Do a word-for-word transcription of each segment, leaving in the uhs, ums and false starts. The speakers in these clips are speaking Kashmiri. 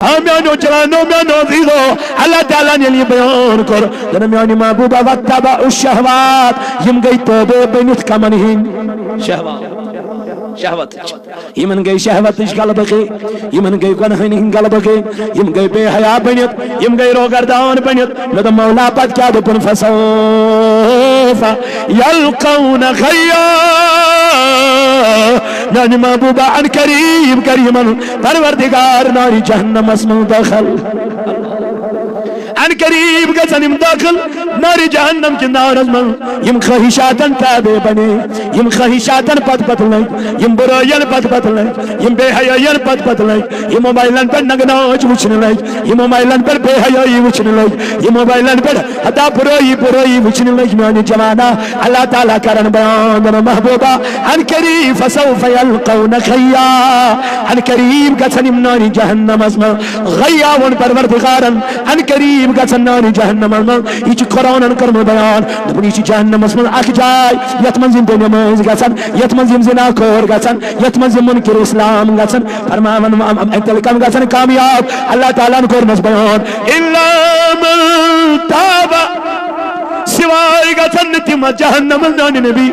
آ میانیو جوانو، میانیو عزیزو، اللہ تعالیٰ ہن ییٚلہِ یہِ بیان کوٚر، دوٚپُن، میانہِ محبوبہ، واتبعوا الشہوات، یِم گٔے تابع بٔنِتھ کمن ہٕنٛدۍ؟ شہوات، شہوتٕچ۔ یِمن گٔے شہوتٕچ غلبہٕ گٔے، یِمن گٔے گۄنہن ہٕنٛدۍ غلبہٕ گٔے، یِم گٔے بے حیا بٔنِتھ، یِم گٔے روگردان بٔنِتھ۔ مےٚ دوٚپ، مولا، پتہٕ کیٛاہ دوٚپُن؟ فسوف یلقون غیا۔ میانہِ محبوبہ، ان قریب کر یِمن پروردگار نارِ جہنمس منٛز دٲخل۔ ان قریب گژھن یِم دٲخل نارِ جہنم کہِ نارس منٛز۔ یِم خواہشاتن تابع بنے، یِم خواہشاتن پتہٕ پتہٕ لٔگۍ، یِم برٲیین پتہٕ پتہٕ لٔگۍ، یِم بے حیٲین پتہٕ پتہٕ لٔگۍ، یِم موبائلن پٮ۪ٹھ ننگہٕ ناچ وٕچھنہِ لٔگۍ، یِم موبائلن پٮ۪ٹھ بے حیٲیی وٕچھنہِ لٔگۍ، یِم موبائلن پٮ۪ٹھ حتیٰ برٲیی برٲیی وٕچھنہِ لٔگۍ۔ میانہِ جوانا، اللہ تعالیٰ کرن بیان، دپان، محبوبہ، ان قریب فسوف یلقون غیا۔ ان قریب گژھن یِم نارِ جہنمس منٛز۔ غیا ووٚن پروردگارن، ان قریب گژھن نارِ جہنمس منٛز۔ یہِ چھُ قرآنن کوٚرمُت بیان، دوٚپُن، یہِ چھِ جہنمس منٛز اکھ جاے، یتھ منٛز یِم بے نمٲز گژھن، یتھ منٛز یِم زنا کور گژھن، یتھ منٛز یِم منکر اسلام گژھن۔ فرماوان، تیٚلہِ کم گژھن کامیاب؟ اللہ تعالیٰ ہن کوٚرنس بیان، الا من تاب۔ سوائے گژھن نہٕ تِم جہنمس، میانہِ نبی،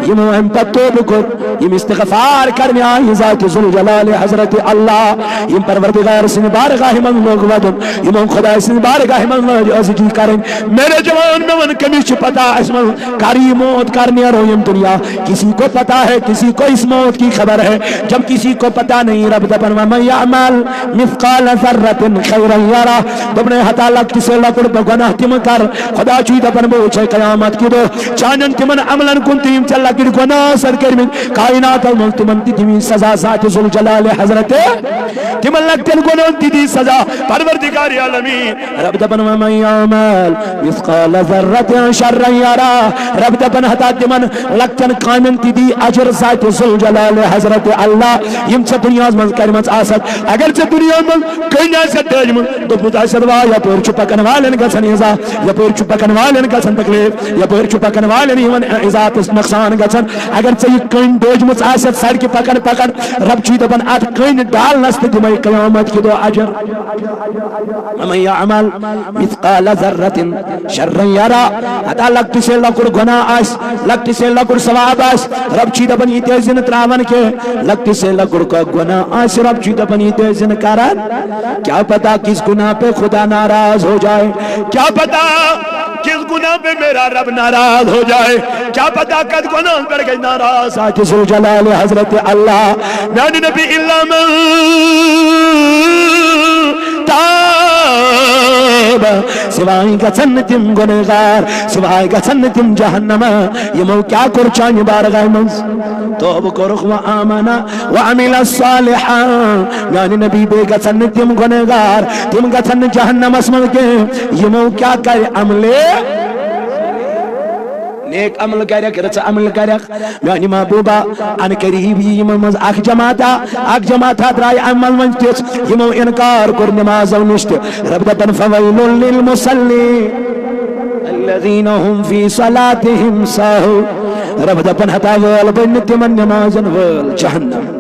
یِمو امہِ پتہٕ توبہٕ کوٚر، یِم استغفار کرنہِ آیہِ ذات ذوالجلال حضرت اللہ، یِم پروردگار سٕنٛدِ بارگاہہِ منٛز لوٚگ ودُن، یِمو خداے سٕنٛدِ بارگاہہِ منٛز لٲج عٲجزی کرٕنۍ۔ میرے جوان، مےٚ وَن، کٔمِس چھِ پتہ اَسہِ منٛز کر یہِ موت، کر نیرو ییٚمہِ دُنیا؟ کسی کو پتہ ہے، کسی کو اس موت کی خبر ہے؟ جب کسی کو پتہ نہیں، رب دپان، ومن یعمل مثقال ذرة خیرا یرہ۔ دوٚپنَے ہتا لۄکٹہِ سے لۄکُٹ بہٕ گۄناہ تہِ مہٕ کر۔ خدا چھُے دپان، بہٕ وٕچھے قیامت کہِ دۄہ چانٮ۪ن تِمن عملن کُن تہِ یِم ژےٚ لۄکٕٹۍ گۄناہ آسن کٔرمٕتۍ۔ کائناتس منٛز تِمن تہِ دِوی سزا ذاتِ ذوالجلال حضرت۔ تِمن لۄکٹٮ۪ن گۄناہن تہِ دی سزا پروردگار عالمین۔ رب دپان، ومن یعمل مثقال ذرة شرا یرہ۔ رب دپان، ہتا تِمن لۄکٹٮ۪ن کامٮ۪ن تہِ دی اجر ذاتِ ذوالجلال حضرت اللہ، یِم ژےٚ دُنیاہس منٛز کرِمژٕ آسکھ۔ اگر ژےٚ دُنیاہس منٛز کٔنۍ آسٮ۪تھ ڈٲجمٕژ، دوٚپمُت آسٮ۪تھ، واہ، یپٲرۍ چھُ پکن والٮ۪ن گژھان ایزا، یپٲرۍ چھُ پکن والٮ۪ن گژھان تکلیف، یپٲرۍ چھُ پکن والٮ۪ن یِوان ایزا تہٕ نۄقصان گژھان۔ اگر ژےٚ یہِ کٔنۍ ڈٲجمٕژ آسٮ۪تھ سڑکہِ پکن پکن، رب چھُے دپان، اتھ کٔنۍ ڈالنس تہِ دِمے قیامت کہِ دۄہ اجر۔ ومن یعمل مثقال ذرة شرا یرہ۔ ہتا لۄکٹہِ سے لۄکُٹ گۄناہ آسہِ، لۄکٹہِ سے لۄکُٹ ثواب آسہِ، رب چھُے دپان، یہِ تہِ ٲسۍ زِ نہٕ تراوان کینٛہہ۔ لۄکٹہِ سے لۄکُٹ کانٛہہ گۄناہ آسہِ، رب چھُے دپان، یہِ تہِ ٲسۍ زِ نہٕ کران۔ کیا پتہ کس گناہ پہ خدا ناراض ہو جائے، کیا پتہ کس گناہ پہ میرا رب ناراض ہو جائے، کیا پتہ کتھ گناہ پہ گژھِ ناراض ذاتِ ذوالجلال حضرت اللہ۔ میانہِ نبی، الا من تاب، سوائے گژھن نہٕ تِم گنہگار، سوائے گژھن نہٕ تِم جہنم، یِمو کیا کوٚر چانہِ بارگاہہِ منٛز؟ توبہٕ کوٚرُکھ، وآمن وعمل صالحا۔ میانہِ نبی، بیٚیہِ گژھن نہٕ تِم گنہگار، تِم گژھن نہٕ جہنمس منٛز کینٛہہ، یِمو کیا کرِ؟ عملے نیک عمل کرکھ، رٕژ عمل کرکھ۔ میانہِ محبوبہ، ان قریب یی یِمن منٛز اکھ جماعتا، اکھ جماعتا درٛاے امہِ منٛز وۄنۍ تِژھ، یِمو انکار کوٚر نمازو نِش تہِ۔ رب دپان، فویل للمصلین الذین هم فی صلاتہم ساہون۔ رب دپان، ہتا وٲل بٔنۍ نہٕ تِمن نمازن وٲل، جہنم۔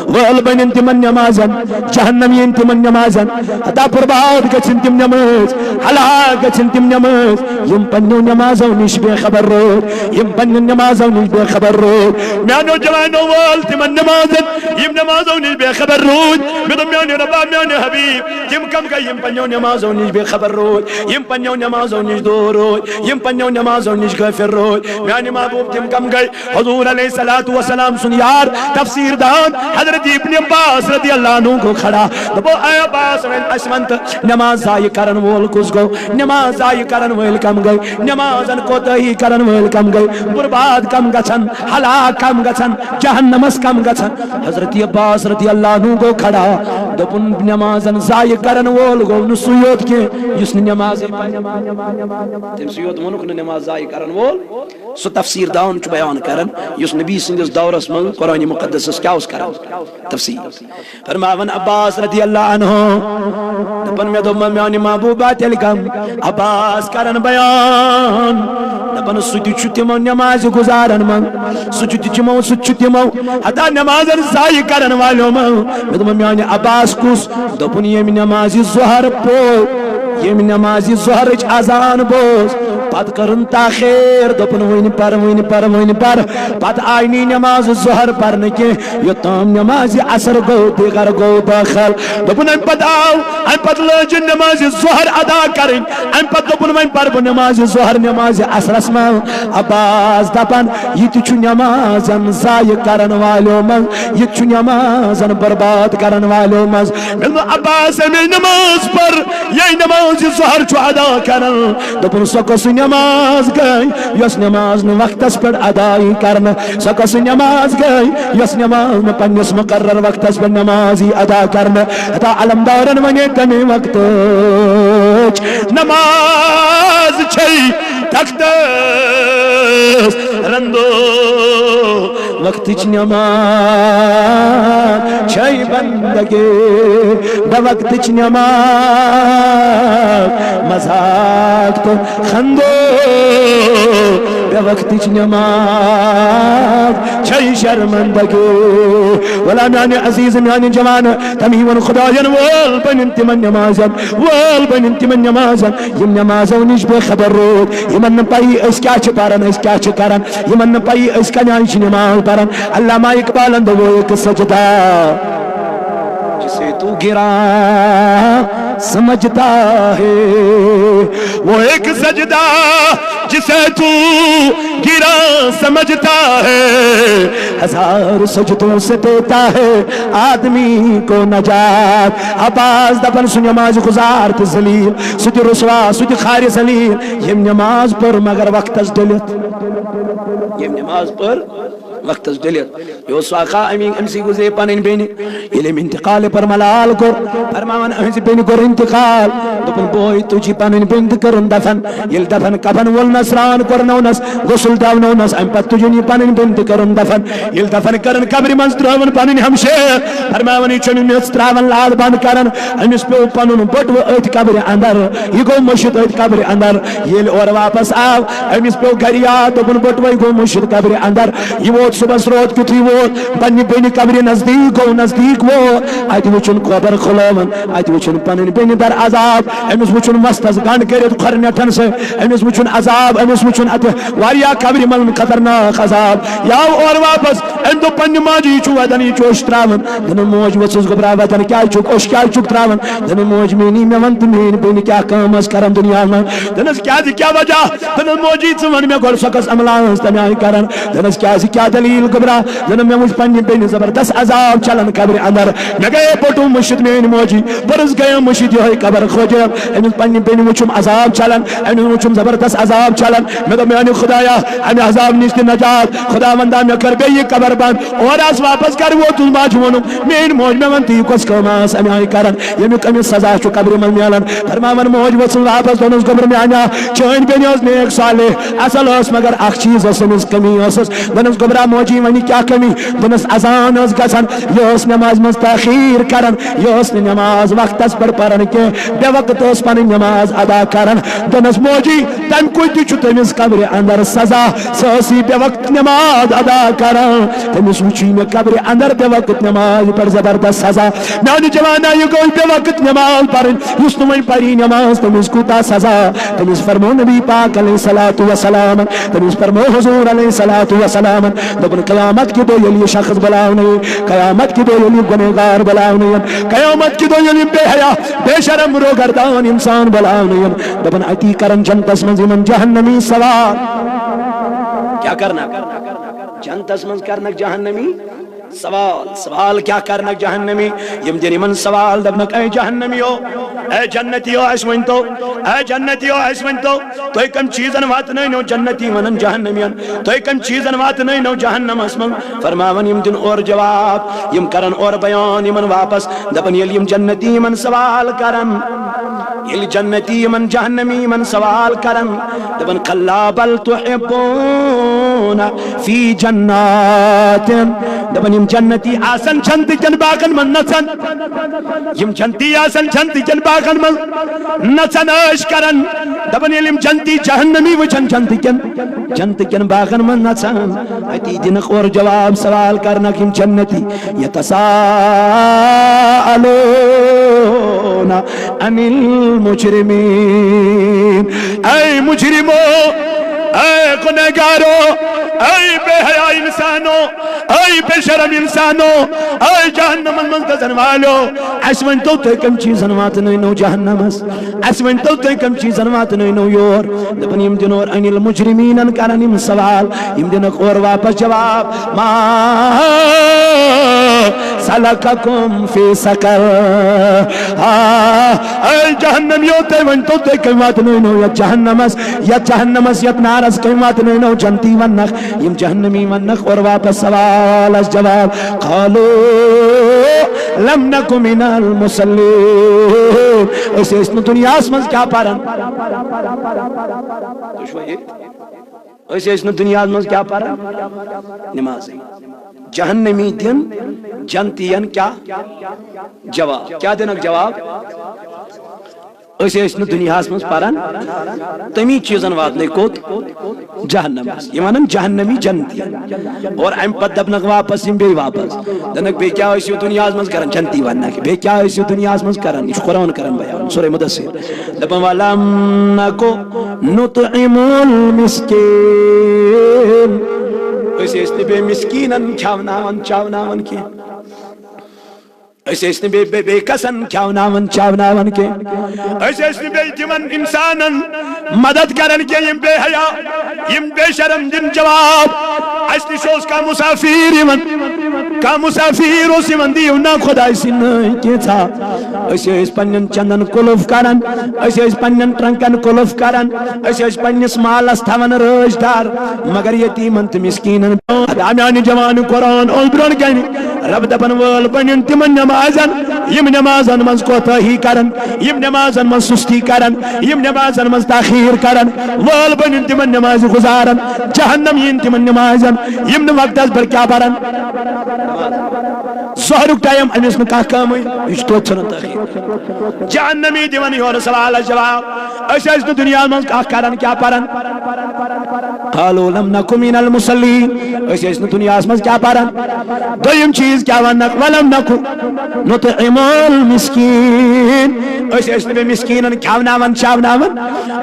وٲل بٔنِن تِمن نمازن، جہنم یِن تِمن نمازن۔ ہتا برباد گژھن تِم نماز، ہلاک گژھن تِم نماز، یِم پننیو نمازو نِش بے خبر روٗدۍ، یِم پننیو نمازو نِش بے خبر روٗدۍ۔ میانیو جوانو، وٲل تِمن نمازن، یِم نمازو نِش بے خبر روٗدۍ۔ مےٚ دوٚپ، میانہِ ربا، میانہِ حبیب، تِم کم گٔے، یِم پننیو نمازو نِش بے خبر روٗدۍ، یِم پننیو نمازو نِش دوٗر روٗدۍ، یِم پننیو نمازو نِش غٲفِل روٗدۍ؟ میانہِ محبوب، تِم کم گٔے؟ حضور علیہ الصلوۃ والسلام سُنٛد یار، تفسیر دان حضرت ابن عباس رضی اللہ عنہ گوٚو کھڑا۔ دوٚپُن، اے عباس، وۄنۍ اَسہِ وَن تہٕ، نماز ضایع کرن وول کُس گوٚو؟ نماز ضایع کرن وٲلۍ کم گٔے؟ نمازن کوتاہی کرن وٲلۍ کم گٔے؟ برباد کم گژھن؟ ہلاک کم گژھن؟ جہنمس کم گژھن؟ حضرت عباس رضی اللہ عنہ گوٚو کھڑا، دوٚپُن، نمازن ضایع کرن وول گوٚو نہٕ سُے یوت کینٛہہ، یُس نہٕ نمازے پرِ۔ تٔمۍ سٕے یوت ووٚنُکھ نہٕ نماز ضایع کرن وول۔ سُہ تفسیر دان چھُ بیان کران، یُس نبی سٕنٛدِس دورس منٛز قرآن مقدسس کیٛاہ اوس کران۔ تفصیل۔ فرماوان عباس رضی اللہ عنہ، دپان، مےٚ دوٚپ، میانہِ محبوبہ تیٚلہِ کم؟ عباس کران بیان، دپان، سُہ تہِ چھُ تِمو نمازِ گُزارن منٛز، سُہ تہِ چھُ تِمو، سُہ تہِ چھُ تِمو حتیٰ نمازن ضایع کرن والیو منٛز۔ مےٚ دوٚپ، میانہِ عباس کُس؟ دوٚپُن، ییٚمہِ نمازِ ظہر پوٚر، ییٚمہِ نمازِ ظہرٕچ اذان بوز، پتہٕ کٔرٕن تاخیر، دوٚپُن، وۄنۍ پر، وۄنۍ پر، وۄنۍ پر۔ پتہٕ آیہِ نہٕ نماز ظہر پرنہٕ کینٛہہ، یوٚتام نمازِ عصر گوٚو، دیٖگر گوٚو دٲخل۔ دوٚپُن، امہِ پتہٕ آو، امہِ پتہٕ لٲج نمازِ ظہر ادا کرٕنۍ۔ امہِ پتہٕ دوٚپُن، وۄنۍ پرٕ بہٕ نمازِ ظہر نمازِ عصرس منٛز۔ عباس دپان، یہِ تہِ چھُ نمازن ضایع کرن والیو منٛز، یہِ تہِ چھُ نمازن برباد کرن والیو منٛز۔ مےٚ دوٚپ، عباس، اَمے نماز پر، یہِ نمازِ ظہر چھُ ادا کران۔ دوٚپُن، سۄ کۄس نماز گٔے، یۄس نماز نہٕ وقتس پٮ۪ٹھ ادا یی کرنہٕ؟ سۄ کۄس نماز گٔے، یۄس نماز نہٕ پننِس مقرر وقتس پٮ۪ٹھ نماز یی ادا کرنہٕ؟ حتیٰ علمدارن ونے، تمے وقتٕچ نماز چھے تختس رندو۔ وقتٕچ نماز چھے بندگی، بے وقتٕچ نماز مذاق تہٕ خندو۔ بے وقتٕچ نماز چھے شرمندگی۔ ولا میانہِ عزیز، میانہِ جوان، تمی ووٚن خداین، وول بنن تمن نمازن، وول بنن تمن نمازن، یم نمازو نش بے خبر روٗد، یمن نہٕ پَیی أسۍ کیٛاہ چھِ پران، أسۍ کیٛاہ چھِ کران، یمن نہٕ پَیی أسۍ کمہِ آیہِ چھِ نماز پران۔ علامہ اقبالن دوٚپ، وہ ایک سجدہ جسے تو گراں سمجھتا ہے، وہ ایک سجدہ جسے تو گراں سمجھتا ہے، ہزار سجدوں سے دیتا ہے آدمی کو نجات۔ عباس دپان، سُہ نماز گزار تہٕ ذلیل، سُہ تہِ رسوا، سُہ تہِ خارِ ذلیل، ییٚمۍ نماز پٔر مگر وقتس ڈٔلِتھ، ییٚمۍ نماز پٔر وقتس ڈٔلِتھ۔ یہِ اوس سُہ آقا امین، أمۍ سٕے گُزرے پنٕنۍ بیٚنہِ۔ ییٚلہِ أمۍ انتقال پٔر، ملال کوٚر، فرماوان، أہنٛزِ بیٚنہِ کوٚر انتقال۔ دوٚپُن، بوے، تُج یہِ پنٕنۍ بیٚنہِ تہٕ کٔرٕن دفن۔ ییٚلہِ دفن کفن وولنس، سرٛان کوٚرنوونس، غسل دٮ۪ونوونس، امہِ پتہٕ تُج یہِ پنٕنۍ بیٚنہِ تہٕ کٔرٕن دفن۔ ییٚلہِ دفن کٔرٕن قبرِ منٛز، ترٛٲوٕن پنٕنۍ ہمشیر۔ فرماوان، یہِ چھُنہٕ میٚژ ترٛاوان، لاد بنٛد کران۔ أمِس پیوٚو پنُن بٔٹوٕ أتھۍ قبرِ اندر۔ یہِ گوٚو مٔشِتھ أتھۍ قبرِ اندر۔ ییٚلہِ اورٕ واپس آو، أمِس پیوٚو گرِ یاد، دوٚپُن، بٔٹوَے گوٚو مٔشِتھ قبرِ اندر۔ یہِ ووت صُبحس، روت کیُتھُے ووت، پننہِ بیٚنہِ قبرِ نزدیٖک گوٚو، نزدیٖک ووت۔ اتہِ وُچھُن قبر کھُلٲوٕن، اتہِ وُچھُن پنٕنۍ بیٚنہِ در عذاب، أمِس وُچھُن مستس گنڈ کٔرِتھ کھۄرنٮ۪ٹھن سۭتۍ، أمِس وُچھُن عذاب، أمِس وُچھُن اتہِ واریاہ قبرِ منٛز خطرناک عذاب۔ یہِ آو اورٕ واپس، أمۍ دوٚپ پننہِ ماجہِ، یہِ چھُ ودان، یہِ چھُ اوٚش ترٛاوان۔ دوٚپُن، موج ؤژھٕس گوٚبرا، ودان کیٛازِ چھُکھ، اوٚش کیٛازِ چھُکھ ترٛاوان؟ دوٚپُن، موج میٛٲنی، مےٚ وَن تہٕ میٛٲنۍ بیٚنہِ کیٛاہ کٲم ٲس کران دُنیاہَس منٛز؟ دوٚپنَس، کیٛازِ، کیٛاہ وجہ؟ دوٚپنَس، موجی، ژٕ وَن مےٚ گۄڈٕ، سۄ کۄس عملہ ٲس تَمہِ آیہِ کران؟ دوٚپنَس، کیٛازِ، کیٛاہ دٔلیٖل گوٚبرا؟ دوٚپنَس، مےٚ وُچھ پنٛنہِ بیٚنہِ زبردست عذاب چلان قبرِ اندر۔ مےٚ گٔیے پٔٹُم مٔشِتھ میٛٲنۍ موجی، پٔرٕس گٔیَم مٔشِتھ یِہوٚے قبر خٲطرٕ۔ أمِس پنٛنہِ بیٚنہِ وُچھُم عذاب چلان، أمِس وُچھُم زبردست عذاب چلان۔ مےٚ دوٚپ، میٛانہِ خدایا، اَمہِ عذاب نِش تہِ نجات۔ خدا وندا، مےٚ کر بیٚیہِ یہِ قبر بند۔ اور آس واپس کر ووتُس، ماجہِ ووٚنُم، میٲنۍ موج، مےٚ ون تہٕ یہِ کۄس کٲم ٲس اَمہِ آیہِ کران، ییٚمیُک أمِس سزا چھُ قبرِ منٛز میلان۔ فرماوان، موج ؤژھٕن واپس، دوٚپنَس، گوٚبُر میانہِ، چٲنۍ بیٚنہِ ٲس نیک صالح، اصل ٲس، مگر اکھ چیٖز ٲس أمِس کمی ٲسٕس۔ دوٚپنَس، گوٚبرا موجی، وۄنۍ کیٛاہ کمی؟ دوٚپنَس، اذان ٲس گژھان، یہِ ٲس نمازِ منٛز تاخیر کران، یہِ ٲس نہٕ نماز وقتس پٮ۪ٹھ پران کینٛہہ، بے وقت ٲس پنٕنۍ نماز ادا کران۔ دوٚپنَس، موجی، تَمہِ کُے تہِ چھُ تٔمِس قبرِ اندر سزا۔ سۄ ٲس یہِ بے وقت نماز ادا کران۔ تٔمِس وُچھُے مےٚ قبرِ اندر بے وقت نماز پٮ۪ٹھ زبردست سزا۔ میانہِ جوانا، یہِ گوٚو بے وقت نماز پرٕنۍ۔ یُس نہٕ وۄنۍ پری نماز، تٔمِس کوٗتاہ سزا۔ تٔمِس فرموو نبی پاک علیہ الصلوۃ والسلام، تٔمِس فرموو حضور علیہ الصلوۃ والسلام، دوٚپُن، قیامت کہِ دۄہ ییٚلہِ یہِ شخص بُلاونہٕ یی، قیامت کہِ دۄہ ییٚلہِ یہِ گنہگار بُلاونہٕ یِن، قیامت کہِ دۄہ ییٚلہِ یِم بے حیا، بے شرم، روگردان انسان بُلاونہٕ یِن، دوٚپُن، اتی کرن جنتس منٛز یِمن جہنمی سوال۔ کیٛاہ کرنکھ؟ جنتس منٛز کرنکھ جہنمی سوال۔ سوال کیٛاہ کرنکھ جہنمی؟ یِم دِن یِمن سوال، دپنکھ، اے جہنمیو، اے جنتیو، اسہِ ؤنۍ تو، اے جنتیو، اسہِ ؤنۍ تو، تُہۍ کم چیٖزن واتنٲونو جنتی ونان جہنمین؟ تُہۍ کم چیٖزن واتنٲونو جہنمس منٛز؟ فرماون یِم دِن اورٕ جواب، یِم کرن اورٕ بیان یِمن واپس، دپن، ییٚلہِ یِم جنتی یِمن سوال کرن، ییٚلہِ جنتی یِمن جہنمی یِمن سوال کرن، دپن، "کلا بل تحبون فی جنات"، دپن، یِم جنتی آسن جنتہٕ کٮ۪ن باغن منٛز نژان، یِم جنتی آسن جنتہٕ کٮ۪ن باغن منٛز نژان عٲش کران۔ دپان ییٚلہِ یِم جنتی جہنمی وٕچھن، جنتہٕ کٮ۪ن، جنتہٕ کٮ۪ن باغن منٛز نژان، اتی دِنکھ اورٕ جواب، سوال کرنکھ یِم جنتی، یتساءلون عن المجرمین۔ اے مجرمو، اے گنہگارو، اے بے حیا انسانو، اے بے شرم انسانو، اے جہنمس منٛز گژھن والو، اسہِ ؤنۍ تو تُہۍ کٔمۍ چیٖزن واتنٲونو جہنمس؟ اسہِ ؤنۍ تو تُہۍ کٔمۍ چیٖزن واتنٲونو یور؟ دپان یِم دِن اورٕ عن المجرمینن، کرن یِم سوال، یِم دِنکھ اورٕ واپس جواب، ما سلککم فی سقر؟ آ، اے جہنمیو، تُہۍ ؤنۍ تو تُہۍ کٔمۍ واتنٲونو یتھ جہنمس، یتھ جہنمس، یتھ نارس کٔمۍ واتنٲونو؟ جنتی ونکھ، یِم جہنمی ونکھ اورٕ واپس سوالس جواب، قالوا لم نک من المصلین۔ أسۍ ٲسۍ نہٕ دُنیاہس منٛز کیٛاہ پران؟ تُہۍ چھِوا ییٚتہِ؟ أسۍ ٲسۍ نہٕ دُنیاہس منٛز کیٛاہ پران؟ نمازٕے۔ جہنمی دِن جنتین کیٛاہ جواب؟ کیٛاہ دِنکھ جواب؟ أسۍ ٲسۍ نہٕ دُنیاہس منٛز پران، تمی چیٖزن واتنٲے کوٚت؟ جہنمس۔ یہِ ونان جہنمی جنتی۔ اور امہِ پتہٕ دپنکھ واپس یِم بیٚیہِ واپس، دپنکھ، "بیٚیہِ کیٛاہ ٲسِو دُنیاہس منٛز کران؟" جنتی وننکھ، "بیٚیہِ کیٛاہ ٲسِو دُنیاہس منٛز کران؟" یہِ چھُ قرآن کران بیان، سورہ مدثر۔ دپان، "ولم نک نطعم المسکین"، أسۍ ٲسۍ نہٕ بیٚیہِ مسکیٖنن کھٮ۪وناوان چاوناوان کینٛہہ۔ أسۍ ٲسۍ نہٕ بیٚیہِ، بیٚیہِ، بیٚیہِ کسن کھٮ۪وناوان چاوناوان کینٛہہ۔ أسۍ ٲسۍ نہٕ بیٚیہِ تِمن انسانن مدد کران کینٛہہ، یِم بے حیا، یِم بے شرم۔ دِن جواب۔ اسہِ نِش اوس کانٛہہ مسافر یِوان، کانٛہہ مسافر اوس یِوان، دِیِو نا خۄداے سٕنٛدۍ نٲوۍ کینٛژھا۔ أسۍ ٲسۍ پننٮ۪ن چندن قلف کران، أسۍ ٲسۍ پننٮ۪ن ٹرنکن قلف کران، أسۍ ٲسۍ پننِس مالس تھاوان رٲچھ دار، مگر یتیٖمن تہٕ مسکیٖنن۔ ادا میانہِ جوان، قرآن اوس برٛونٛہہ کنہِ۔ رب دپان، وٲل بنن تِمن نمازن، یِم نمازن منٛز کوتاہی کرن، یِم نمازن منٛز سستی کرن، یِم نمازن منٛز تاخیر کرن۔ وٲل بنن تِمن نمازِ گزارن، جہنم یِن تِمن نمازن، یِم نہٕ وقتس پٮ۪ٹھ کیٛاہ پرن؟ ظہرُک ٹایم أمِس نہٕ کانٛہہ کٲمٕے، یہِ چھُ توتہِ ژھٕنان تٲخیر۔ جہنمی دِوان یورٕ سوالس جواب، أسۍ ٲسۍ نہٕ دُنیاہس منٛز کانٛہہ کران، کیٛاہ پران؟ قالوا لم نک من المصلین۔ أسۍ ٲسۍ نہٕ دُنیاہس منٛز کیٛاہ پران؟ دوٚیِم چیٖز کیٛاہ وننکھ؟ ولم نک نطعم المسکین۔ أسۍ ٲسۍ نہٕ بیٚیہِ مسکیٖنن کھٮ۪وناوان چاوناوان،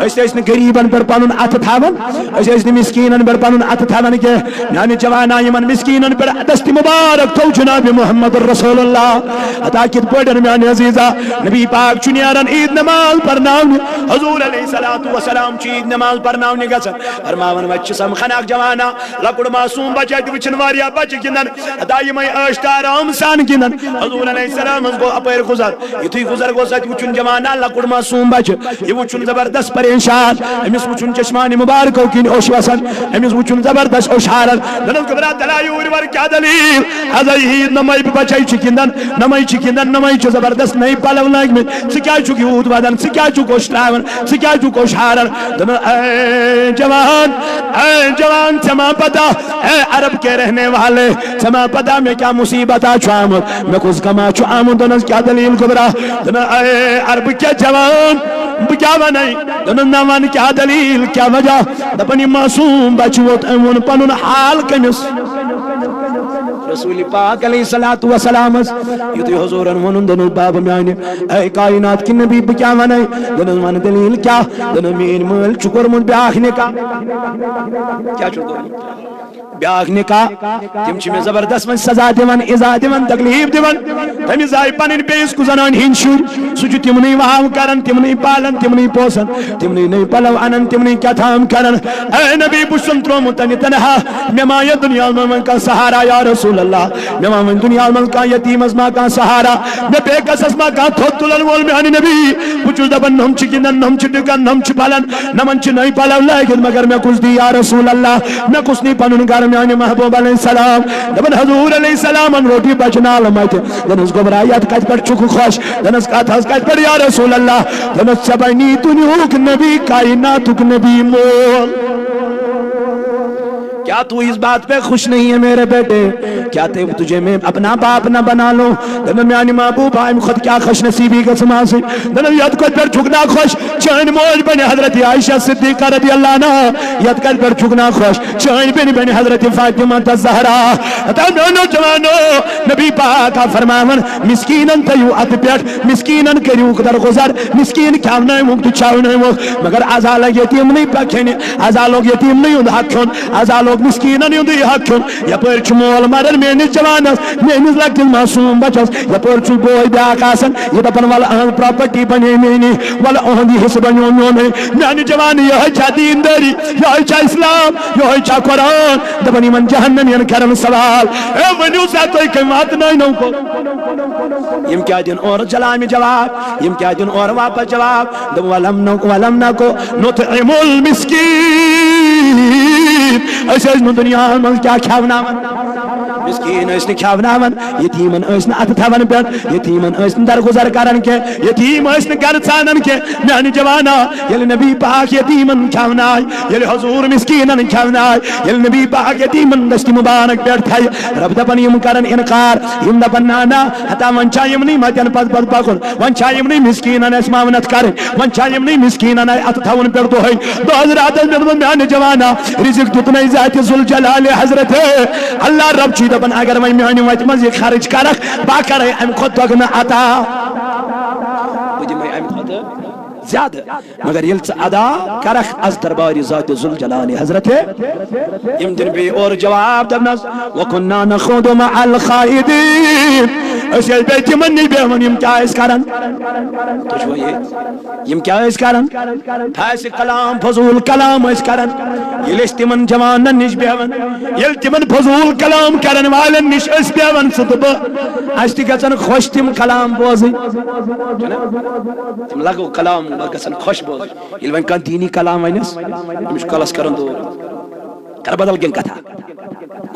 أسۍ ٲسۍ نہٕ غریٖبن پٮ۪ٹھ پنُن اتھٕ تھاوان، أسۍ ٲسۍ نہٕ مسکیٖنن پٮ۪ٹھ پنُن اتھٕ تھاوان کینٛہہ۔ میانہِ جوانا، یِمن مسکیٖنن پٮ۪ٹھ دست مبارک تھوو جناب محمد رسول اللہ۔ عطا کِتھ پٲٹھۍ میانہِ عزیزا؟ نبی پاک چھُ نیران عیٖد نماز پرناونہِ، حضور علیہ الصلوۃ والسلام چھُ عیٖد نماز پرناونہِ گژھان، فرماوان، وتہِ چھِ سمکھان اکھ جوانا، لۄکُٹ معصوم بچہ تہِ وٕچھن واریاہ بچہِ گِنٛدان، ادا یِمے عٲش تہٕ آرام سان گِنٛدان۔ حضور علیہ السلام حظ گوٚو اپٲرۍ گُزر، یُتھُے گُزر گوٚو، سۄ تہِ وٕچھُن جوانا، لۄکُٹ معصوم بچہِ، یہِ وٕچھُن زبردست پریشان، أمِس وٕچھُن چشمانِ مبارکو کِنۍ اوٚش وسان، أمِس وٕچھُن زبردست اوٚش ہاران۔ دوٚپنس، گوٚبرا، تلا یوٗرۍ ور، کیٛاہ دٔلیٖل؟ از آیہِ عیٖد نمے بچے چھِ گِنٛدان، نمے چھِ گِنٛدان، نمے چھِ زبردست نٔے پلو لٲگۍ مٕتۍ، ژٕ کیٛازِ چھُکھ یوٗت ودان؟ ژٕ کیٛازِ چھُکھ اوٚش تراوان؟ ژٕ کیٛازِ چھُکھ اوٚش ہاران؟ دوٚپُن، اے جوان، اے جوان، ژےٚ ما پتہ، اے عرب کے رہنے والے، ژےٚ ما پتہ مےٚ کیٛاہ مصیبت آ چھُ آمُت، مےٚ کُس غم آ چھُ آمُت؟ دوٚپنس، کیٛاہ دٔلیٖل گوٚبرا؟ دوٚپُن، اے عرب کے جوان، بہٕ کیٛاہ ونے؟ دوٚپنس، نہ ون، کیٛاہ دٔلیٖل، کیٛاہ وجہ؟ دپان، یہِ معصوٗم بچہِ ووت، أمۍ ووٚن پنُن حال کٔمِس؟ رسول پاک علیہ الصلوۃ والسلامس۔ یُتھُے حضوٗرن ووٚنُن، دوٚپنس، بابہٕ میانہِ، اے کائنات کہِ نبی، بہٕ کیٛاہ ونے؟ دوٚپنس، ون دٔلیٖل کیٛاہ؟ دوٚپنس، میٲنۍ مٲلۍ چھُ کوٚرمُت بیٛاکھ نکاح۔ کیٛاہ چھُ کوٚرمُت؟ بیٛاکھ نکاح۔ تِم چھِ مےٚ زبردست وۄنۍ سزا دِوان، ایزا دِوان، تکلیف دِوان۔ تٔمِس آیہِ پنٕنۍ بیٚیِس کُ زنانہِ ہٕنٛدۍ شُرۍ، سُہ چھُ تِمنٕے واو کران، تِمنٕے پالان، تِمنٕے پوسان، تِمنٕے نٔے پلو انان، تِمنٕے کیٛاہ تام کران۔ اے نبی، بہٕ چھُسن ترٛوومُت تَنہِ تنہا، مےٚ ما یہِ دُنیاہس منٛز وۄنۍ کانٛہہ سہارا، یا رسول اللہ؟ مےٚ ما وۄنۍ دُنیاہس منٛز کانٛہہ یتیٖمس ما کانٛہہ سہارا، مےٚ بے کسس ما کانٛہہ تھوٚد تُلن وول میانہِ نبی؟ بہٕ چھُس دپان، نۄم چھِ گِنٛدان، نۄم چھِ ڈُکان، نۄم چھِ پلان، نۄمن چھِ نٔے پلو لٲگِتھ، مگر مےٚ کُس دی یا رسول اللہ؟ مےٚ کُس نی پنُن گرٕ؟ میانہِ محبوب علیہ السلام، دپان حضور علیہ السلامن روٚٹ یہِ بچہٕ نالہٕ متہِ۔ دوٚپنس، گوٚبرا، یتھ کتہِ پٮ۪ٹھ چھُکھ خۄش؟ دوٚپنس، کتھ حظ کتہِ پٮ۪ٹھ یا رسول اللہ؟ دوٚپنس، ژےٚ بنی دُنیہُک نبی، کائناتُک نبی مول۔ کیا تو اس بات پہ خوش نہیں ہے میرے بیٹے؟ کیا تے تجھے میں اپنا باپ نہ بنا لوں؟ دوٚپنس، میانہِ محبوبہ، امہِ کھۄتہٕ کیٛاہ خوش نصیٖبی گٔژھٕم آسٕنۍ؟ دوٚپنس، یتھ کتہِ پٮ۪ٹھ چھُکھ نا خۄش؟ چٲنۍ موج بنہِ حضرت عائشہ صدیقہ رضی اللہ عنہا، یتھ کتہِ پٮ۪ٹھ چھُکھ نا خۄش؟ چٲنۍ بیٚنہِ بنہِ حضرت فاطمہ الزہرا۔ ہتا میانیو جوانو، نبی پاک آ فرماوان، مسکینن تھٲیِو اتھ پٮ۪ٹھ، مسکینن کٔرِو درگُزر، مسکین کھیاونٲوُکھ تہٕ چاونٲوُکھ، مگر از آ لگہِ یتیمنٕے پکھنہِ، از آ لوگ یتیمنٕے ہُنٛد حق کھیوٚن، از آ لوگ مسکینن ہُنٛدُے حق کھیوٚن۔ یپٲرۍ چھُ مول مران میٲنِس جوانس، میٲنِس لۄکٹِس معصوم بچس، یپٲرۍ چھُ بوے بیاکھ آسان، یہِ دپان، ولہٕ اہنٛز پراپرٹی بنے میٲنی، ولہٕ اہنٛد یہِ حصہٕ بنیو میونُے۔ میانہِ جوان، یہے چھا دینداری؟ یہے چھا اسلام؟ یہے چھا قرآن؟ دپان یِمن جہنمین کرن سوال، اے ؤنِو سا، تُہۍ کٔمۍ واتنٲینو کوٚت؟ یِم کیٛاہ دِن اورٕ جلامہِ جواب؟ یِم کیٛاہ دِن اورٕ واپس جواب؟ دوٚپ، ولم نک، ولم نکو نطعم المسکین۔ أسۍ ٲسۍ نہٕ دُنیاہس منٛز کیٛاہ کھٮ۪وناوان؟ مسکین ٲسۍ نہٕ کھٮ۪وناوان، یتیمن ٲسۍ نہٕ اتھٕ تھاوان پٮ۪ٹھ، یتیمن ٲسۍ نہٕ درگُزر کران کینٛہہ، یتیٖم ٲسۍ نہٕ گرٕ ژانان کینٛہہ۔ میانہِ جوانا، ییٚلہِ نبی پاک یتیٖمن کھٮ۪ونایہِ، ییٚلہِ حضور مسکیٖنن کھٮ۪ونایہِ، ییٚلہِ نبی پاک یتیٖمن دستی مبارک پٮ۪ٹھ تھایہِ، رب دپان، یِم کرن انکار، یِم دپان، نہ نہ، ہتا وۄنۍ چھا یِمنٕے متٮ۪ن پتہٕ پتہٕ پکُن، وۄنۍ چھا یِمنٕے مسکیٖنن اَسہِ معاونت کرٕنۍ، وۄنۍ چھا یِمنٕے مسکیٖنن اَتھٕ تھاوُن پٮ۪ٹھ دۄہے دۄہس راتس پٮ۪ٹھ؟ دوٚپ، میانہِ جوانا، رزق دیُتنے ذاتِ ذوالجلالِ حضرت اللہ رب چھُے دپان، اگر وۄنۍ میانہِ وتہِ منٛز یہِ خرٕچ کرکھ، بہٕ کرے امہِ کھۄتہٕ دۄگنہٕ عطا۔ بہٕ دِمے امہِ کھۄتہٕ زیادٕ۔ مگر ییٚلہِ ژٕ ادا کرکھ از دربارِ ذاتِ ذوالجلالِ حضرت، یِم دِن بیٚیہِ اورٕ جواب، دپنس، وَكُنَّا نَخُوضُ مَعَ الْخَائِضِينَ۔ أسۍ ٲسۍ بیٚیہِ تِمن نِش بیٚہوان، یِم کیٛاہ ٲسۍ کران؟ تُہۍ چھِوا ییٚتہِ؟ یِم کیٛاہ ٲسۍ کران؟ فاسق کلام، فضول کلام ٲسۍ کران۔ ییٚلہِ أسۍ تِمن جوانن نِش بیٚہوان، ییٚلہِ تِمن فضول کلام کرن والٮ۪ن نِش أسۍ بیٚہوان، ژٕ تہٕ بہٕ، اَسہِ تہِ گژھن خۄش تِم کلام بوزٕنۍ۔ چھُنہ؟ تِم لغو کلام گژھن خۄش بوزٕنۍ۔ ییٚلہِ وۄنۍ کانٛہہ دیٖنی کلام ونٮ۪س، أمِس چھُ کلس کران دود۔ کر بدل کینٛہہ کتھا۔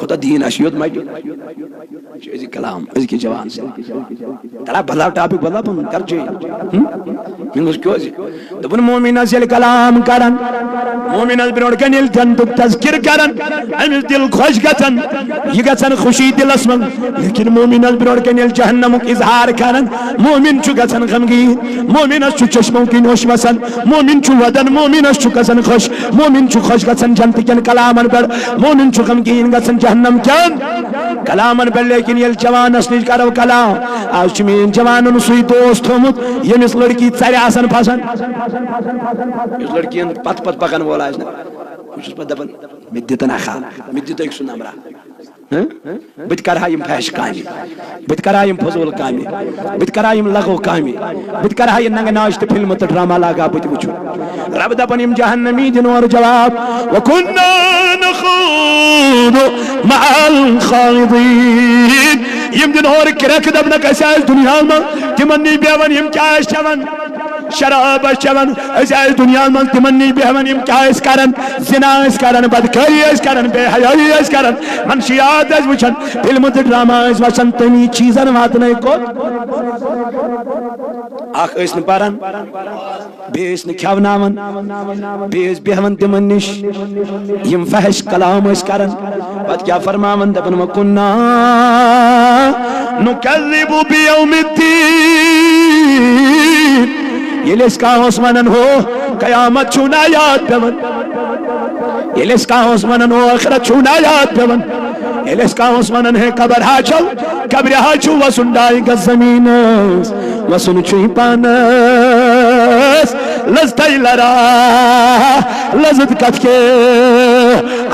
خدا دیٖن آسہِ یوت مٹہِ۔ یہِ چھُ أزِکۍ کلام، أزکہِ جوان سۭتۍ۔ ترا بدلاو ٹاپک، بدلاو پنُن، کر چینج۔ ہم؟ مےٚ دوٚپُس، کیٛازِ؟ دوٚپُن، مومنس ییٚلہِ کلام کرن، مومنس برونٛٹھ کنہِ ییٚلہِ جنتُک تذکر کرن، أمِس دل خۄش گژھن، یہِ گژھن خوشی دلس منٛز۔ لیکن مومنس برونٛٹھ کنہِ ییٚلہِ جہنمُک اظہار کرن، مومن چھُ گژھان غمگیٖن، مومنس چھُ چشمو کِنۍ اوٚش وسان، مومن چھُ ودان، مومنس چھُ گژھان خۄش، مومن چھُ خۄش گژھان جنتہٕ کٮ۪ن کلامن پٮ۪ٹھ، مومن چھُ غمگیٖن گژھان جہنم کٮ۪ن کلامن پٮ۪ٹھ۔ لیکن ییٚلہِ جوانس نِش کرو کلام، آز چھُ میٲنۍ جوانن سُے دوست تھوٚومُت، ییٚمِس لڑکی ژرِ آسان پسند۔ یُس لڑکین پتھ پتھ پکن وول آسہِ نا، بہٕ چھُس پتہٕ دپان، مےٚ دِتہٕ نا خا، مےٚ دِتہٕ أکۍ سُنٛد نمبرا۔ ہہ؟ بہٕ تہِ کرٕ ہا یِم فحش کامہِ، بہٕ تہِ کرٕ ہا یِم فضوٗل کامہِ، بہٕ تہِ کرٕ ہا یِم لغو کامہِ، بہٕ تہِ کرٕ ہا یہِ ننٛگہٕ ناچ تہٕ فلمہٕ تہٕ ڈرامہ لاگہٕ ہا بہٕ تہِ وٕچھُن۔ رب دپان، یِم جہنمی دِن اورٕ جواب، وَكُنَّا نَخُوضُ مَعَ الْخَائِضِينَ۔ یِم دِن اورٕ کرٛٮ۪کھ، دپنکھ، أسۍ ٲسۍ دُنیاہس منٛز تِمن نِش بیٚہوان، یِم کیٛاہ ٲسۍ چٮ۪وان؟ شراب ٲسۍ چٮ۪وان۔ أسۍ ٲسۍ دُنیاہس منٛز تِمن نِش بیٚہوان، یِم کیٛاہ ٲسۍ کران؟ زنا ٲسۍ کران، بدکٲری ٲسۍ کران، بے حیٲیی ٲسۍ کران، منشیات ٲسۍ وٕچھان، فلمہٕ تہٕ ڈرامہ ٲسۍ وٕچھان۔ تٔمی چیٖزن واتنٲے کوٚت؟ اکھ ٲسۍ نہٕ پران، بیٚیہِ ٲسۍ نہٕ کھٮ۪وناوان، بیٚیہِ ٲسۍ بیٚہوان تِمن نِش، یِم فحش کلام ٲسۍ کران۔ پتہٕ کیٛاہ فرماوان؟ دپان، وَكُنَّا نُكَذِّبُ بِيَوْمِ الدِّينِ۔ ییٚلہِ أسۍ کانٛہہ اوس ونان، ہو، قیامت چھُو نا یاد پٮ۪وان؟ ییٚلہِ أسۍ کانٛہہ اوس ونان، ہو، ٲخرت چھُو نا یاد پٮ۪وان؟ ییٚلہِ أسۍ کانٛہہ اوس ونان، ہے، قبر ہا چھو، قبرِ ہا چھُو وسُن ڈاے گز زمینس، وسُن چھُے پانس لذتَے لرا، لذت کتھ کے؟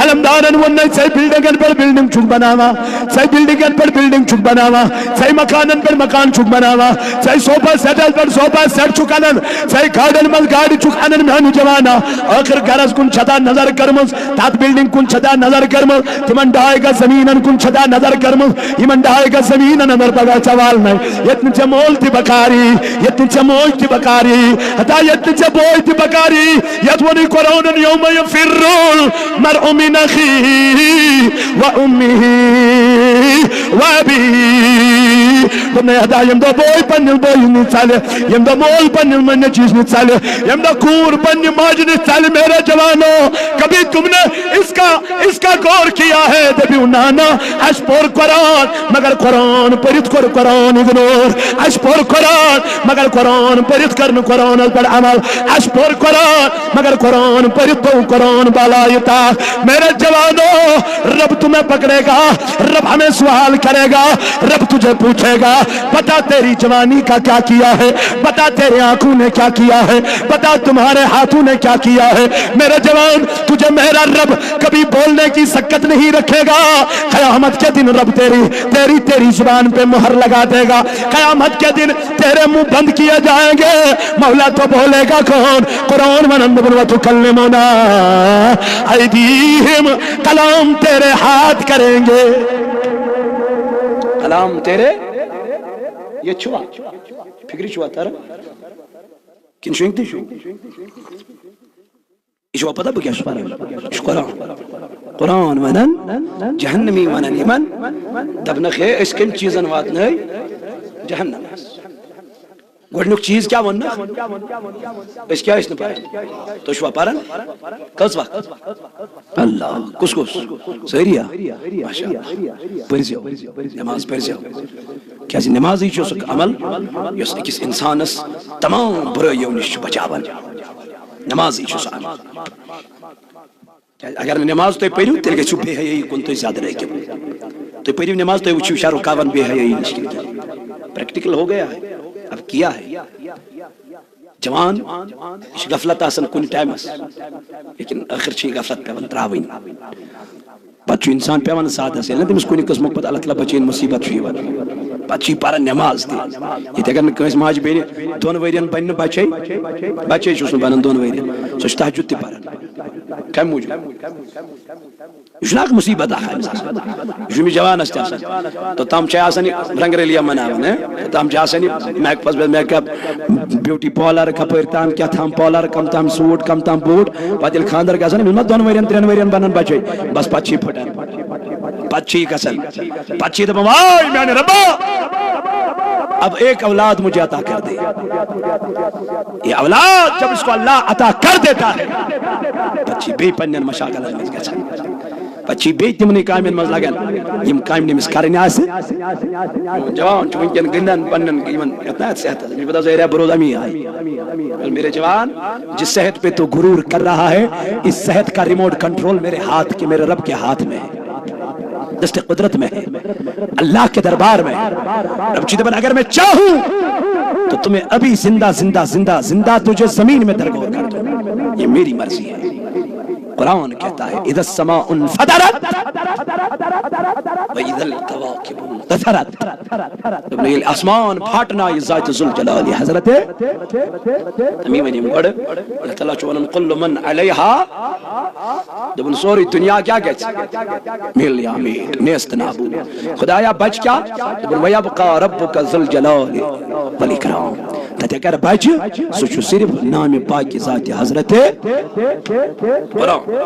علمدارن ووٚن، نَے ژے بلڈنگن پٮ۪ٹھ بلڈنگ چھُکھ بناوان، ژے بلڈنگن پٮ۪ٹھ بلڈنگ چھُکھ بناوان، ژے مکانن پٮ۪ٹھ مکان چھُکھ بناوان، ژے صوفہ سیٹن پٮ۪ٹھ صوفہ سیٹ چھُکھ انان، ژے گاڑٮ۪ن منٛز گاڑِ چھُکھ انان، میانہِ جوانا۔ ٲخر گرس کُن چھتا نظر کٔرمٕژ، تتھ بلڈنگ کُن چھتا نظر کٔرمٕژ، تِمن ڈاے گز زمینن کُن چھتا نظر کٔرمٕژ، یِمن ڈاے گز زمینن اندر پگاہ ژےٚ والنَے، ییٚتہِ نہٕ ژےٚ مول تہِ بکاری، ییٚتہِ نہٕ ژےٚ موج تہِ بکاری، ہتا ییٚتہِ نہٕ ژےٚ بوے تہِ بکاری، یتھ ووٚنُے قرآنن، یوم یفر المرء من أخيه وأمه وأبيه۔ دوٚپنَے، ادا، ییٚمہِ دۄہ بوے پننہِ بویہِ نِش ژلہِ، ییٚمہِ دۄہ مول پننہِ نیٚچوِس نِش ژلہِ، ییٚمہِ دۄہ کوٗر پننہِ ماجہِ نِش ژلہِ، میرے جوانو، کبھی تم نے اس کا، اس کا غور کیا ہے؟ دٔپِو، نہ، نہ، اَسہِ پوٚر قرآن، مگر قرآن پٔرِتھ کوٚر قرآن اگنور۔ اَسہِ پوٚر قرآن، مگر قرآن پٔرِتھ کٔر نہٕ قرآنس پٮ۪ٹھ عمل۔ اَسہِ پوٚر قرآن، مگر قرآن پٔرِتھ گوٚو قرآن بالایہِ طاق۔ میرے جوانو، رب تمہیں پکڑے گا، رب ہمیں سوال کرے گا، رب تجھے پوچھے گا، بتا تیری جوانی کا کیا کیا ہے، بتا تیرے آنکھوں نے کیا کیا ہے، بتا تمہارے ہاتھوں نے کیا کیا ہے۔ میرے جوان، تجھے میرا رب کبھی بولنے کی سکت نہیں رکھے گا۔ قیامت کے دن رب تیری، تیری، تیری زبان پہ مہر لگا دے گا۔ قیامت کے دن تیرے منہ بند کیے جائیں گے۔ مولا تو بولے گا کون؟ قرآن ونن دبن و تکلمنا ایدیہم، کلام تیرے ہاتھ کریں گے۔ کلام تیرے، یہ چھوا، فکری چھوا تر، کن شوینگ تھی شو؟ یہ چھوا پتہ بہٕ کیٛاہ چھُس پران؟ یہ چھُ قرآن۔ قرآن ونن، جہنمی ونن یمن، دپنکھ، ہے، أسۍ کٔمۍ چیٖزن واتنٲے جہنمس؟ گۄڈٕنیُک چیٖز کیٛاہ ووٚننکھ؟ أسۍ کیٛاہ ٲسۍ نہٕ پران؟ تُہۍ چھِوا پران؟ کٔژ وقت؟ اللہ۔ کُس کُس؟ سٲری ہا؟ ماشاء اللہ۔ پٔرزیو۔ نماز پٔرزیو۔ کیٛازِ نمازٕے چھُ سُہ عمل یُس أکِس اِنسانس تمام بُرٲیو نِش چھُ بچاوان۔ نمازٕے چھُ سُہ عمل۔ کیٛازِ اگر نہٕ نماز تُہۍ پٔرِو، تیٚلہِ گژھِو بے حیٲیی کُن تُہۍ زیادٕ رٲغِب۔ تُہۍ پٔرِو نماز، تُہۍ وٕچھِو شاہ رُخ خاوَن بے حیٲیی نِش کِنہٕ کینٛہہ۔ پریکٹیکل ہو گیا ہے، اب کیا ہے۔ جوان، یہِ چھِ غفلت آسان کُنہِ ٹایمَس، لیکن ٲخٕر چھِ یہِ غفلت پٮ۪وان ترٛاوٕنۍ۔ پَتہٕ چھُ اِنسان پٮ۪وان سادَس، ییٚلہِ نہٕ تٔمِس کُنہِ قٕسمُک پَتہٕ اللہ تعالیٰ بَچٲیِن، مُصیٖبت چھُ یِوان۔ پَتہٕ چھِ یہِ پَران نٮ۪ماز تہِ۔ یِتھَے کٔنۍ کٲنٛسہِ ماجہِ بیٚنہِ دۄن ؤرِیَن بَنہِ نہٕ بَچَے، بَچَے چھُس نہٕ بَنان دۄن ؤرِیَن، سۄ چھِ تہجد تہِ پَران۔ کَمہِ موٗجوٗب؟ یہِ چھُنہ اکھ مُصیٖبت اکھ أمِس آسان۔ یہِ چھُ أمِس جوانَس تہِ آسان۔ توٚتام چھِ آسان یہِ رنٛگریلیا مناوان، ہے؟ توٚتام چھِ آسان یہِ میک اپس پٮ۪ٹھ میک اپ، بیوٹی پارلر کپٲرۍ تام، کیٛاہ تام پارلر، کم تام سوٗٹ، کم تام بوٗٹ۔ پَتہٕ ییٚلہِ خانٛدر گژھان، أمِس ما دۄن ؤرین، ترٛٮ۪ن ؤرین بنان بچے، بس پتہٕ چھِ یہِ پھٹان۔ پتہٕ چھِ یہِ گژھان۔ پتہٕ چھِ یہِ دپان، واے میانہِ ربا، اب ایک اولاد مجھے عطا کر دے۔ یہ اولاد جب اس کو اللہ عطا کر دیتا ہے، پتہٕ چھِ بیٚیہِ پننٮ۪ن مشاغلن منٛز گژھان۔ پتہٕ چھِ بیٚیہِ تِمنٕے کامٮ۪ن منٛز لگان، یِم کامہِ نہٕ أمِس کرٕنۍ آسہِ۔ جوان چھُ وٕنکٮ۪ن گِنٛدان پننٮ۪ن یِمن یتھ نہ صحتس، أمِس چھُ پتہ ظٲہرہ بروز امی آیہِ۔ میرے جوان، جس صحت پہ تو غرور کر رہا ہے، اس صحت کا ریموٹ کنٹرول میرے ہاتھ کے، میرے رب کے ہاتھ میں ہے، دست قدرت میں ہے، اللہ کے دربار میں ہے۔ رب چھُ دپان، اگر میں چاہوں تو تمہیں ابھی زندہ، زندہ، زندہ، زندہ تجھے زمین میں درگور کر دوں۔ یہ میری مرضی ہے۔ قرآن کہتا ہے، اذا السماء انفطرت و اذا الکواکب انتثرت۔ دوٚپُن، ییٚلہِ آسمان پھاٹنایہِ ذاتِ ذوالجلالِ حضرت، تَمی ؤنِم گۄڈٕ، اللہ تعالیٰ چھُ وَنان، کل من علیہا، دوٚپُن، سورُے دُنیا کیٛاہ گژھِ؟ مِل یا میٖٹ، نیست نابود۔ خدایا بچہِ کیٛاہ؟ دوٚپُن، ویبقیٰ ربک ذوالجلالِ والاکرام۔ تَتہِ اگر بچہِ، سُہ چھُ صرف نامِ پاکِ ذاتِ حضرت قرآن۔